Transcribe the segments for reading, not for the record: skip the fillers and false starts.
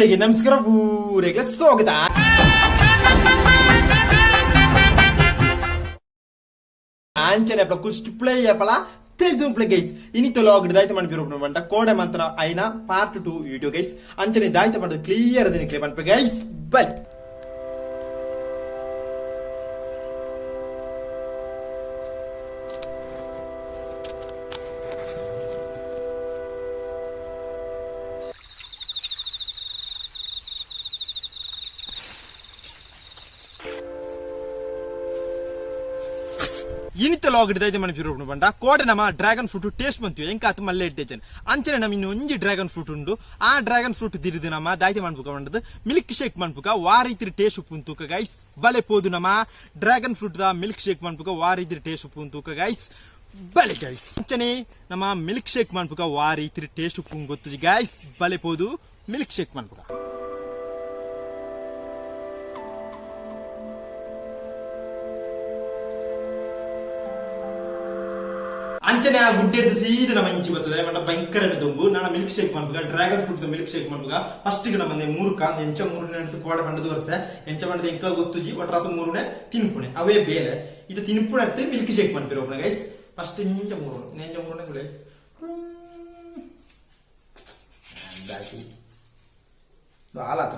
ಎಲ್ಲರಿಗೆ ನಮಸ್ಕಾರ, ಪೂರೆಗೆ ಸ್ವಾಗತ. ಅಂಚನೆ ಅಪ್ಪ ಕುಸ್ಟ್ ಪ್ಲೇ ಅಪ್ಪಲ ತಿಳಿದು ಪ್ಲೇ ಗೈಸ್. ಇನಿತ ಲಾಗ್ ದಾಯ್ತ ಮನ್ಪಿರು ಬಂಟ ಕೋಡೆ ಮಾತ್ರ ಐನ part 2 video guys. ಅಂಚನೆ ದಾಯ್ತ ಪಂಡ ಕ್ಲಿಯರ್ ದಿನ ಕ್ಲಿಯರ್ ಪನ್ಪ ಗೈಸ್. ಬೈ. ಇನಿತ ಲಾಗ್ ದಾಯ್ತ ಮನ್ಪಿರು ಬಂಡ ಕೋಡೆ ನಮ್ಮ dragon fruit taste ಬಂತೀವಿ ಎಂಕಾತ್ ಮಲ್ಲೆ ಇಟ್ಟೇಜನ್. ಅಂಚನೆ ನಮ್ಮ ಇನ್ನು ಒಂಜಿ ಡ್ರ್ಯಾಗನ್ ಫ್ರೂಟ್ ಉಂಡು. ಆ ಡ್ರ್ಯಾಗನ್ ಫ್ರೂಟ್ ದಿರಿದು ನಮ್ಮ ದಾಯ್ತ ಮನ್ಪುಕ ಬಂಡದು ಮಿಲ್ಕ್ ಶೇಕ್ ಮನ್ಪುಕ ವಾರೀತಿರಿ ಟೇಸ್ಟ್ ಉಪ್ಪು ತೂಕ ಗೈಸ್. ಬಲೆ ಪೋದು ನಮ್ಮ dragon fruit the milk shake ಮನ್ಪುಕ ವಾರೀತಿರಿ taste ಉಪ್ಪು ತೂಕ ಗೈಸ್. ಬಲೆ ಗೈಸ್. ಅಂಚನೆ ನಮ್ಮ ಮಿಲ್ಕ್ ಶೇಕ್ ಮನ್ಪುಕ ವಾರೀತಿರಿ ಟೇಸ್ಟ್ ಉಪ್ಪು ಗೊತ್ತು ಗೈಸ್. ಬಲೆ ಪೋದು ಮಿಲ್ಕ್ ಶೇಕ್ ಮನ್ಪುಕ. ಅಂಚನೆ ಆ ಗುಡ್ಡೆ ಸೀದ ನಮ್ಮ ಇಂಚಿ ಬರ್ತದೆ ಮಂಡ ಭಯಂಕರ ದುಂಬು ನನ್ನ ಮಿಲ್ಕ್ ಶೇಕ್ ಮನ್ಪುಗ dragon fruit milk shake ಮನ್ಪುಗ. First ನಮ್ಮ ಮೂರು ಕಾಂದ ಎಂಚ ಮೂರು ನೆಡ್ದು ಕೋಡೆ ಬಂಡದು ಬರುತ್ತೆ. ಎಂಚ ಬಂಡದ ಎಂಕಲ ಗೊತ್ತುಜಿ ಒಟ್ರಾಸ ಮೂರುನೆ ತಿನ್ಪುಣೆ ಅವೇ ಬೇರೆ ಇದು ತಿನ್ಪುಣೆ ಮಿಲ್ಕ್ ಶೇಕ್ ಮನ್ಪಿರ ಒಬ್ಬನ ಗೈಸ್. ಫಸ್ಟ್ ಇಂಚ ಮೂರು ಎಂಚ ಮೂರುನೆ ತುಳೆ ಆಲಾತ.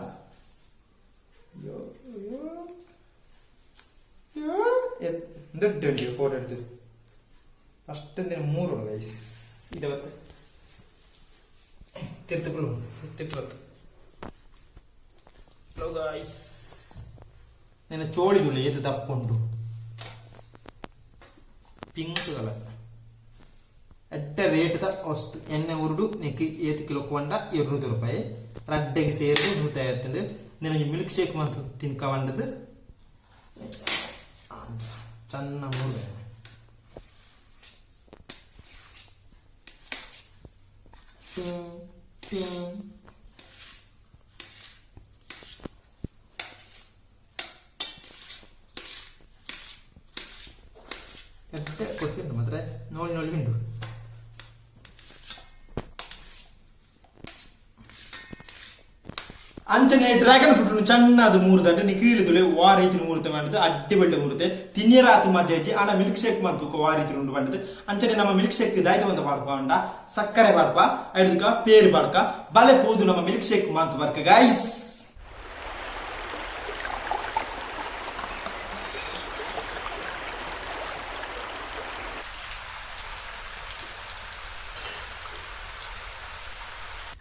ಅಯ್ಯೋ ಅಯ್ಯೋ ಅಯ್ಯೋ, ದೊಡ್ಡ ಫೋಟೋ എടുത്ത് ಫಸ್ಟ್ ದಿನ ಮೂರು ಗೈಸ್. ಇಡವತ್ತೆ ತಿರ್ತುಗಳು ತಿರ್ತುಲತ್ತು. ಹಲೋ ಗಾಯ್ಸ್, ನನ್ನ ಚೋಳಿದುಳ್ಳ ಏತು ದಪ್ಪುಂಡು, ಪಿಂಕ್ ಕಲರ್. ಎಡ್ಡೆ ರೇಟ್ದ ವಸ್ತು. ಎಣ್ಣೆ ಉರುಡು ನಿಕ್ ಏತು ಕಿಲೋ ಕೊಂಡ 200 ರೂಪಾಯಿ ರಡ್ಡೆಗೆ ಸೇರಿದು 150. ನಿನಗೆ ಮಿಲ್ಕ್ ಶೇಕ್ ಮಾತ್ರ ತಿನ್ಕ ಬಂಡದು ಚನ್ನ ಮೂರು. ಟಿಂಗ್ ಟಿಂಗ್. ಎಡ್ಡೆ ಕೊಸಿ ಉಂಟು ಮಾತ್ರ, ನೋಡಿ ನೋಡಿ ಉಂಟು. ಅಂಚನೆ ಡ್ರ್ಯಾಗನ್ ಫ್ರೂಟ್ ಚಣ್ಣದು ಮೂರು ದಂಡ ನೀ ಕೀಳಿದುಲೆ ವಾ ರೀತಿ ಮೂರ್ತೆ ಮಾಡಿದ್ದು ಅಡ್ಡಿ ಬಳ್ಳೆ ಮೂರ್ತೆ ತಿನ್ನಿರ ಆತು ಮಜಾ ಇಜ್ಜಿ. ಆನ ಮಿಲ್ಕ್ ಶೇಕ್ ಮಂತು ವಾ ರೀತಿ ಉಂಡು ಬಂಡದು. ಅಂಚನೆ ನಮ್ಮ ಮಿಲ್ಕ್ ಶೇಕ್ ದಾಯ್ತ ಬಂದ ಪಾಡ್ಪ ಉಂಡ ಸಕ್ಕರೆ ಪಾಡ್ಪ ಐದುಕ ಪೇರು ಪಾಡ್ಕ. ಬಲೆ ಪೋದು ನಮ್ಮ ಮಿಲ್ಕ್ ಶೇಕ್ ಮಂತು ಬರ್ಕ ಗೈಸ್.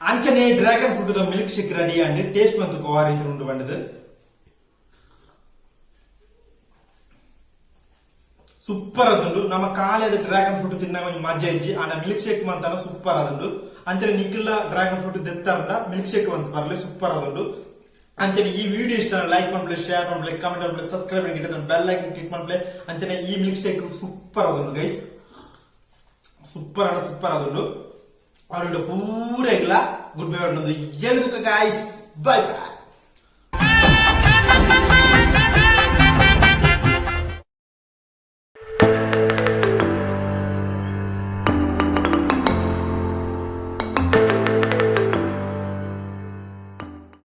ಅಂಚನೆ dragon fruit the milk shake ready and taste ಮಂತು ವಾ ರೀತಿ ಉಂಡು ಬಂಡದು. ಸೂಪರ್ ಅದುಂಡು. ನಮ್ಮ ಕಾಲೇದ ಡ್ರ್ಯಾಗನ್ ಫ್ರೂಟ್ ತಿನ್ನ ಒಂಜಿ ಮಜಾ ಇಜ್ಜಿ. ಆಂಡ ಮಿಲ್ಕ್ ಶೇಕ್ ಮಂತನ ಸೂಪರ್ ಅದುಂಡು. ಅಂಚನೆ ನಿಕ್ಲ ಡ್ರ್ಯಾಗನ್ ಫ್ರೂಟ್ ದೆತ್ತಾರಂಡ ಮಿಲ್ಕ್ ಶೇಕ್ ಮಂತ್ ಬರಲೆ ಸೂಪರ್ ಅದುಂಡು. ಅಂಚನೆ ಈ ವಿಡಿಯೋ ಇಷ್ಟ ಲೈಕ್ ಮನ್ಪುಲೆ, ಶೇರ್ ಮನ್ಪುಲೆ, ಕಮೆಂಟ್ ಮನ್ಪುಲೆ, ಸಬ್ಸ್ಕ್ರೈಬ್ ಮಾಡಿ, bell icon click ಮನ್ಪುಲೆ. ಅಂಚನೆ ಈ milk shake super ಅದುಂಡು ಗೈಸ್. ಸೂಪರ್ ಆಂಡ ಸೂಪರ್ ಅದುಂಡು. ಅವರುಂಡು ಪೂರ ಇಲ್ಲ ಗುಡ್ ಬೈ. ಉಂಡು ಎಳುದುಕ guys. Bye bye.